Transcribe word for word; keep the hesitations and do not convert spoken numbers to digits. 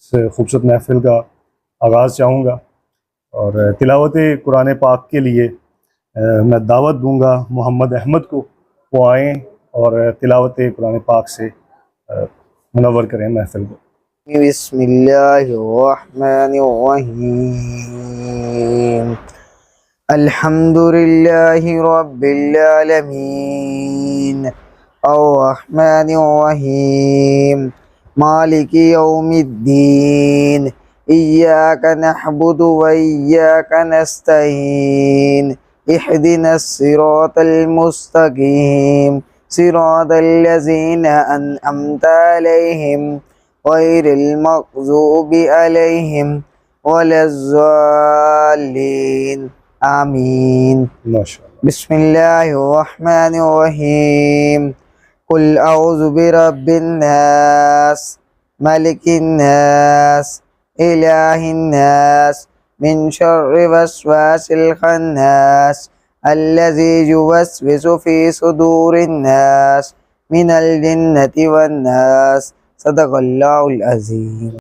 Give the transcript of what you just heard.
اس خوبصورت محفل کا آغاز چاہوں گا اور تلاوت قرآن پاک کے لیے میں دعوت دوں گا محمد احمد کو، وہ آئیں اور تلاوت قرآن پاک سے منور کریں محفل کو۔ بسم اللہ الرحمن الرحیم۔ الحمد لله رب العالمين، الرحمن الرحيم، مالك يوم الدين، إياك نعبد وإياك نستعين، اهدنا الصراط المستقيم، صراط الذين أنعمت عليهم، غير المغضوب عليهم ولا الضالين، آمين۔ بسم الله الرحمن الرحيم۔ قل أعوذ برب الناس، ملك الناس، إله الناس، من شر الوسواس الخناس، الذي يوسوس في صدور الناس، من الجنة والناس۔ صدق الله العظيم۔